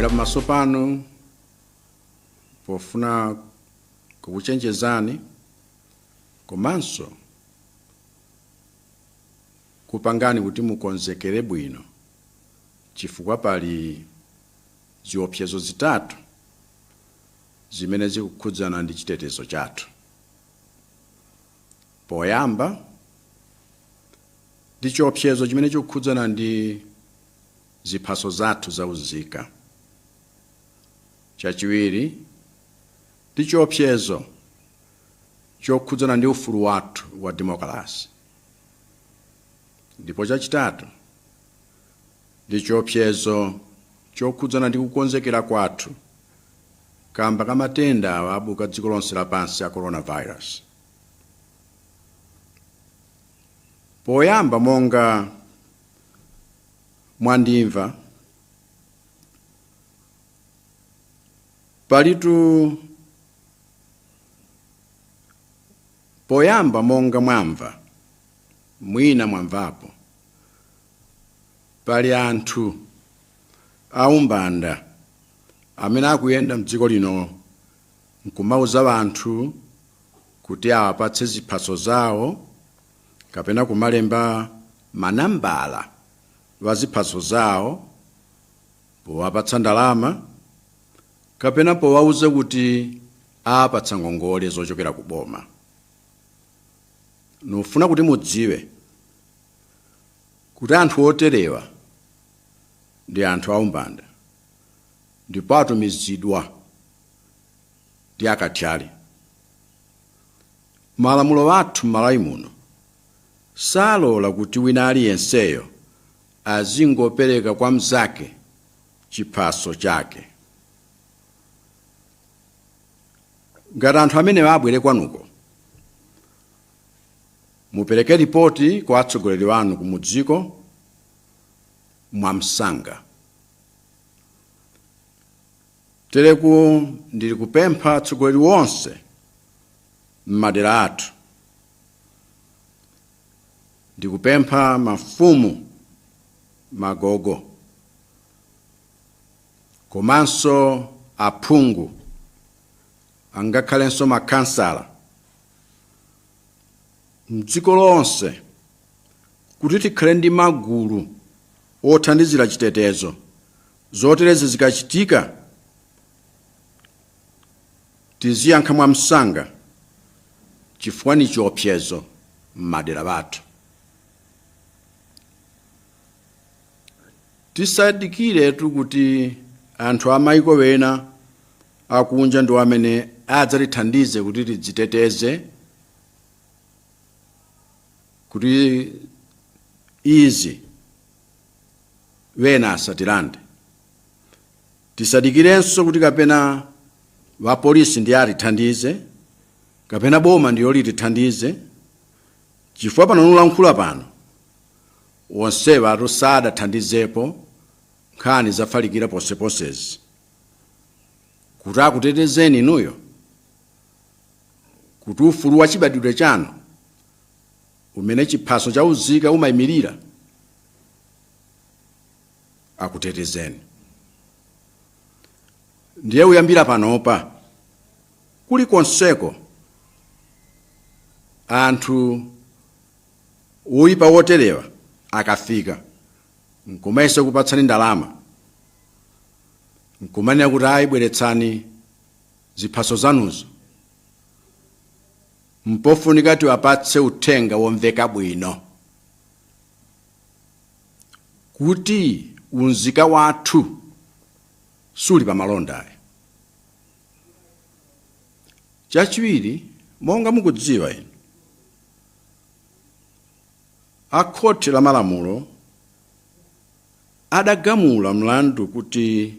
Tabwera pamaso panu pofuna kukuchenjezani komanso kupangani kuti mukonzekere bwino chifukwa pali ziopsezo zitatu zimene zikukhudzana ndi chitetezo chathu. Poyamba ndi chiopsezo chimene chikukhudzana ndi ziphaso zathu za unzika. Chachiwiri ndi chiopsezo chokhudzana ndi ufulu wathu wa demokalase. Ndipo chachitatu ndi chiopsezo chokhudzana ndi kukonzekera kwathu kamba ka matenda awa abuka dziko lonse lapansi a coronavirus. Poyamba monga mwandimva, palitu poyamba monga mwamva, mwina mwamvapo, pali anthu aumbanda amene akuyenda mdziko lino nkumauza anthu kuti awapatse ziphaso zawo kapena kumalemba manambala wa ziphaso zawo powapatsa ndalama kapena powauza kuti awapatsa ngongole zochokera ku boma. Nufuna kuti mudziwe kuti anthu oterewa ndi anthu aumbanda ndipo atumizidwa ndi akathyali. Malamulo athu m'Malawi muno salola kuti wina aliyenseyo azingopereka kwa mnzake chiphaso chake. Ngati anthu amenewa abwere kwanuko, mupereke ripoti kwa atsogoleri anu kumudziko mwamsanga. Tereku ndili kupempha atsogoleri onse m'madera athu, ndikupempha mafumu, magogo komanso aphungu, angakhalenso makhansala mdziko lonse kuti tikhale ndi magulu othandizira chitetezo. Zoterezi zikachitika tiziyankha mwamsanga chifukwa ni chiopsezo m'madera athu. Tisadikiretu kuti anthu a maiko ena akunja ndiwo amene adzatithandize kuti tidziteteze kuti izi wena asatilande. Tisadikirenso kuti kapena wapolisi ndiye atithandize kapena boma ndiyo litithandize, chifukwa pano nulankhula pano onsewa sadathandizepo nkhani zafalikira ponseposezi kuti akutetezeni inuyo, kuti ufulu wa chibadwidwe chanu umene chiphaso cha unzika umayimirira akutetezeni. Ndiye uyambira panopa kulikonseko anthu oyipa woterewa akafika nkumayesa kupatsani ndalama nkumanena kuti ayi, bweretsani ziphaso zanuzo, mpofunika tiwapatse uthenga womveka bwino kuti unzika wathu suli pamalonda ayi. Chachiwiri, monga mukudziwa inu, a khoti la malamulo adagamula mlandu kuti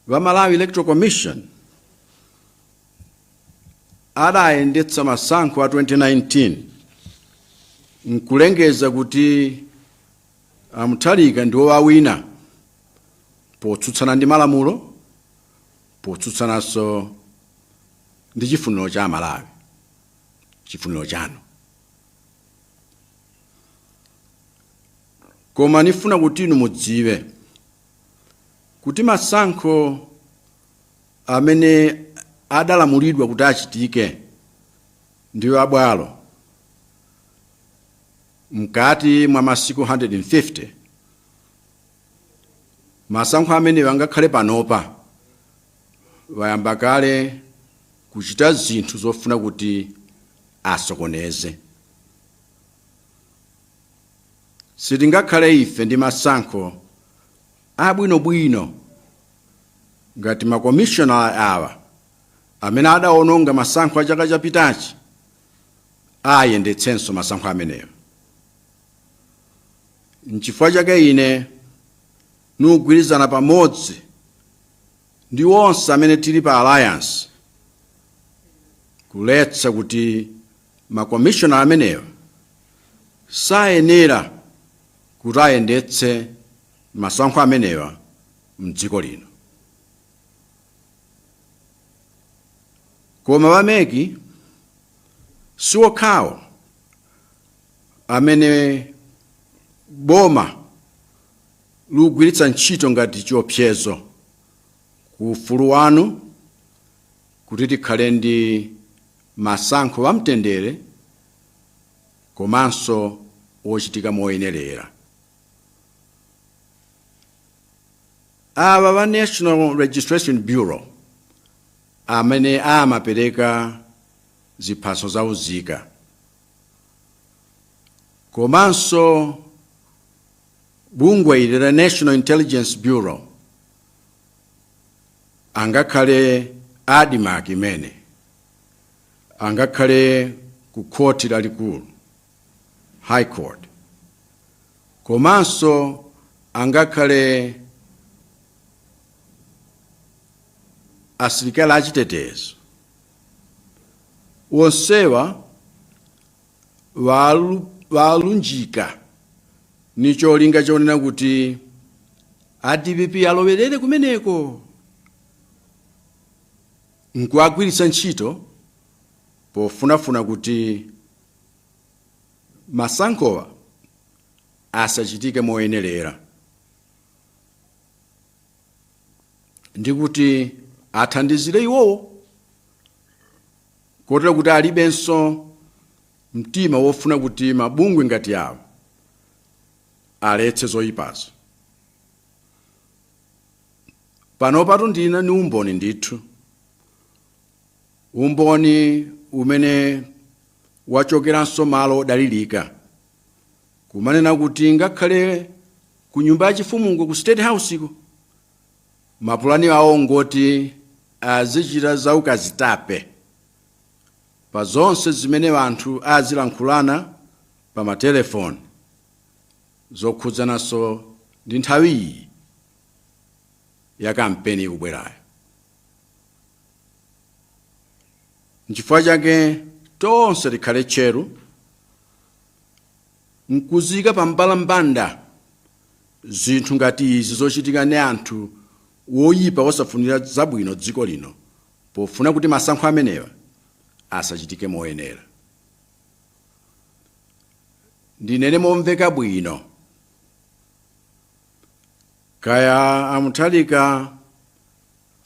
va Malawi Electoral Commission adayendetsa masankho a 2019 nkulengeza kuti a Mutharika ndiwo awina potsutsana ndi malamulo, potsutsananso ndi chifuniro cha Amalawi, chifuniro chanu. Koma nifuna kuti inu mudziwe Kuti masankho amene adalamulidwa kuti achitike ndi abwalo mkati mwa masiku 150, masankho amenewa angakhale panopa wayamba kale kuchita zinthu zofuna kuti asokoneze. Sitingakhale ife ndi masankho abwinobwino ngati makomishonala awa amene adawononga masankho a chaka chapitachi ayendetsenso masankho amenewa. Nchifukwa chake ine nugwirizana pamodzi ndi onse amene tili pa alliance kuletsa kuti makomishonala amenewa sayenera kuti ayendetse masankho amenewa mdziko lino. Koma ba MEC si okhawo amene boma likugwiritsa ntchito ngati chiopsezo ku ufulu wanu kuti tikhale ndi masankho amtendere komanso ochitika moyenerera. Awa ba National Registration Bureau amene amapereka ziphaso za uzika komanso bungwe ili la National Intelligence Bureau, angakhale ADMARC imene angakhale ku khoti lalikulu, High Court, komanso angakhale asilikali achitetezo, onsewa walunjika ni cholinga chonena kuti a DPP alowerere kumeneko nkuwagwiritsa ntchito pofunafuna kuti masankhowa asachitike moyenerera ndi kuti athandizire iwowo, kotero kuti alibenso mtima wofuna kuti mabungwe ngati awo aletse zoyipazo. Panopatu ndina ni umboni ndithu, umboni umene wachokeranso malo odalirika, kumanena kuti ngakhale ku nyumba yachifumuko ku State House ko mapulani awo ngoti azichita zaukazitape pa zonse zimene anthu azilankhulana pa matelefoni zokhudzananso ndi nthawi iyi ya kampeni ikubwerayo. Nchifukwa chake tonse tikhale tcheru nkuzika pa mbalambanda zinthu ngati izi zochitika ndi anthu woyipa wosafunira zabwino dziko lino pofuna kuti masankho amenewa asachitike moyenera. Ndinene momveka bwino, kaya a Mutharika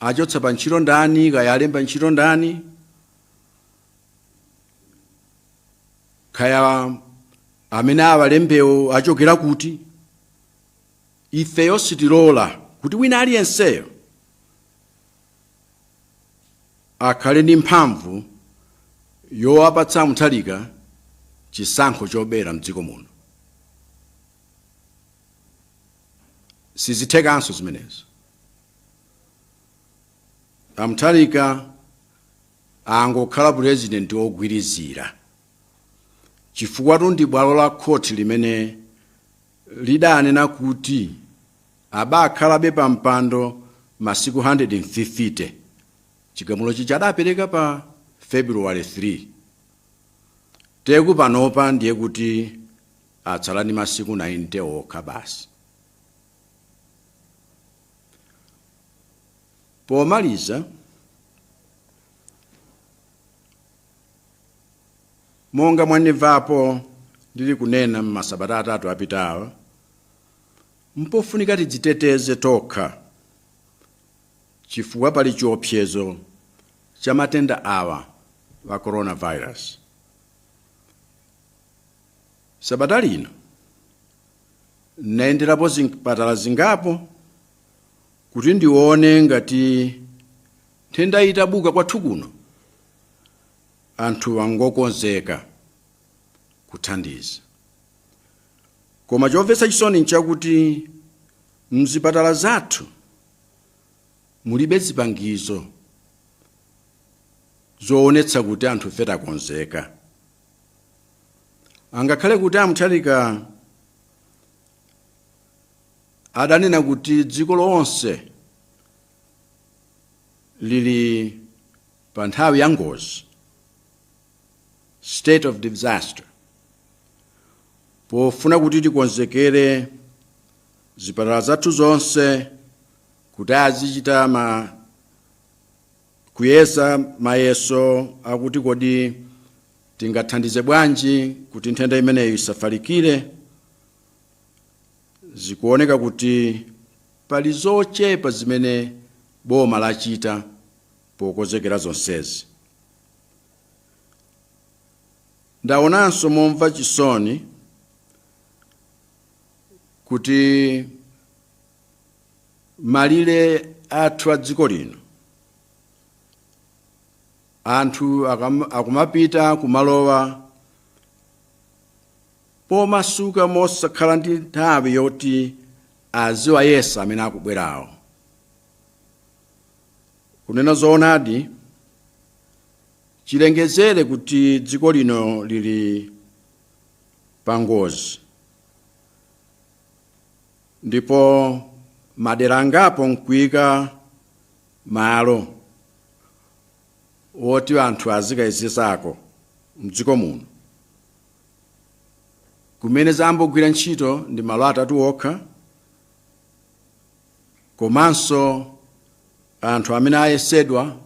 achotsa pa ntchito ndani, kaya alemba ntchito ndani, kaya amene awalembewo achokera kuti, ifeyo sitilola kuti wina aliyenseyo akhale ndi mphamvu yowapatsa Mutharika chisankho chobera mdziko muno. Sizithekanso zimenezo. A Mutharika angokhala purezidenti wogwirizira, chifukwa ndi bwalo la khoti limene lidanena kuti abakhalabe pa mpando masiku 150. Chigamulo chija adapereka pa February 3. Teku panopa ndiye kuti atsala ndi masiku 90 okha basi. Pomaliza, monga mwanimvapo ndili kunena m'masabata atatu apitawa, mpofunika tidziteteze tokha. chifukwa pali chiopsezo cha matenda awa wa coronavirus. Sabata lino nayenderapo zipatala zingapo kuti ndione ngati nthenda itabuka kwathu kuno anthu angokonzeka kuthandiza. Koma chomvetsa chisoni nchakuti mzipatala zathu mulibe zipangizo zoonetsa kuti anthu fe takonzeka. Angakhale kuti a Mutharika adanena kuti dziko lonse lili pa nthawi ya ngozi, state of disaster, pofuna kuti tikonzekere zipatala zathu zonse kuti azichita ma kuyesa mayeso akuti kodi tingathandize bwanji kuti nthenda imeneyi isafalikire. Zikuoneka kuti pali zochepa zimene boma lachita pokonzekera zonsezi. Ndaonanso momva chisoni kuti malire athu a dziko lino anthu akumapita kumalowa pomasuka mosakhala ndi nthawi yoti aziwayesa amene akubwerawo. Kunena zoonadi, chilengezere kuti dziko lino lili pa ngozi ndipo madera angapo nkuyika malo woti anthu azikayezesako mdziko muno, kumene zambogwira ntchito ndi malo atatu okha, komanso anthu amene ayesedwa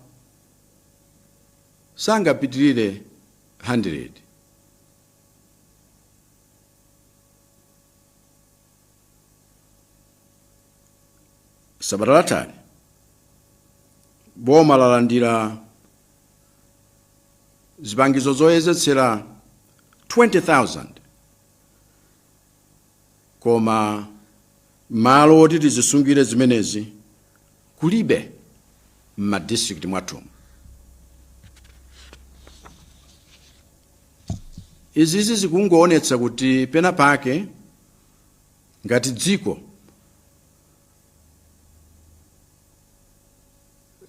sangapitirire 100. Sabata lathali boma lalandira zipangizo zoyezetsera 20,000, koma malo oti tizisungire zimenezi kulibe m'madistrict mwathumu. Izizi zikungoonetsa kuti pena pake ngati dziko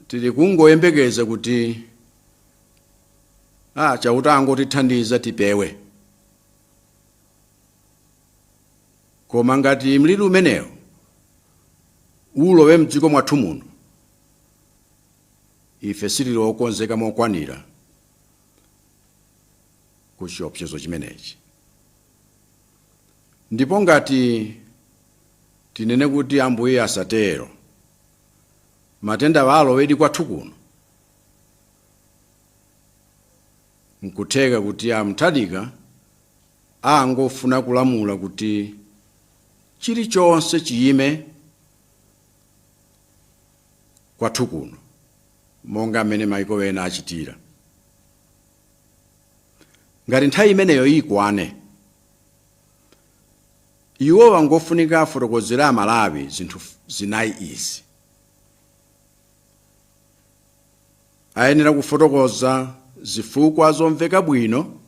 tili kungoyembekeza kuti Chauta angotithandiza tipewe. Koma ngati mliri umenewo ulowe mdziko mwathu muno, ife sitili okonzeka mokwanira ku chiopsezo chimenechi. Ndipo ngati tinene kuti Ambuye asatero, matenda alowedi kwathu kuno, nkutheka kuti a Mutharika angofuna kulamula kuti chilichonse chiyime kwathu kuno monga mmene maiko ena achitira. Ngati nthawi imeneyo ikwane, iwowa ngofunika afotokozere Amalawi zinthu zinayi izi. Ayenera kufotokoza zifukwa zomveka bwino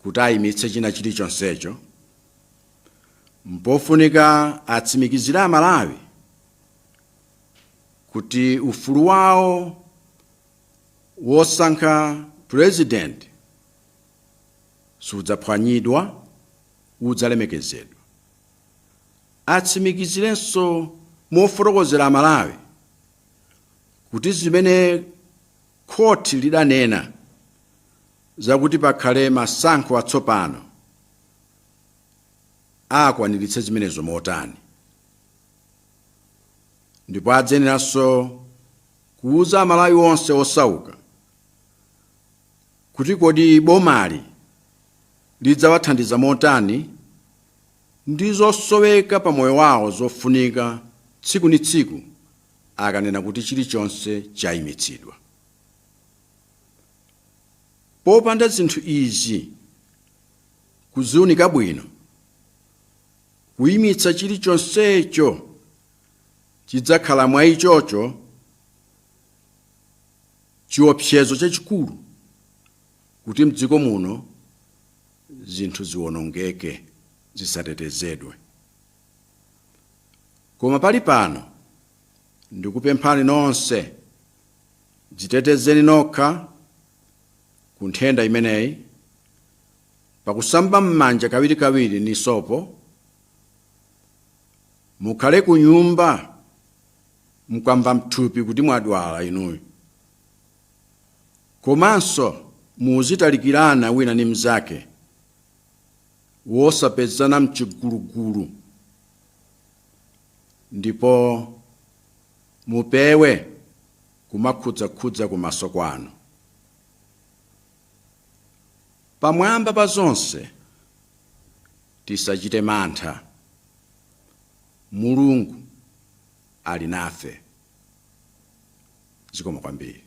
kuti ayimitse china chilichonsecho. Mpofunika atsimikizire Amalawi kuti ufulu wawo wosankha president sudzaphwanyidwa, udzalemekezedwa. Atsimikizirenso mofotokozera Amalawi kuti zimene khoti lidanena zakuti pakhale masankho atsopano akwaniritse zimenezo motani. Ndipo adzayeneranso kuuza Amalawi onse osauka kuti kodi bomali lidzawathandiza motani ndi zosoweka pa moyo wawo zofunika tsiku ndi tsiku. Akanena kuti chilichonse chayimitsidwa, popanda zinthu izi kuziunika bwino, kuyimitsa chilichonsecho chidzakhala mwa ichocho chiopsezo chachikulu kuti mdziko muno zinthu ziwonongeke, zisatetezedwe. Koma pali pano ndikupemphani nonse, dzitetezeni nokha ku nthenda imeneyi pakusamba m'manja kawirikawiri ni sopo, mukhale ku nyumba mukamva mthupi kuti mwadwala inuyo, komanso muzitalikirana wina ndi mnzake, wosapezana mchigulugulu, ndipo mupewe kumakhudzakhudza kumaso kwanu. Pamwamba pa zonse, tisachite mantha. Mulungu ali nafe. Zikomo kwambiri.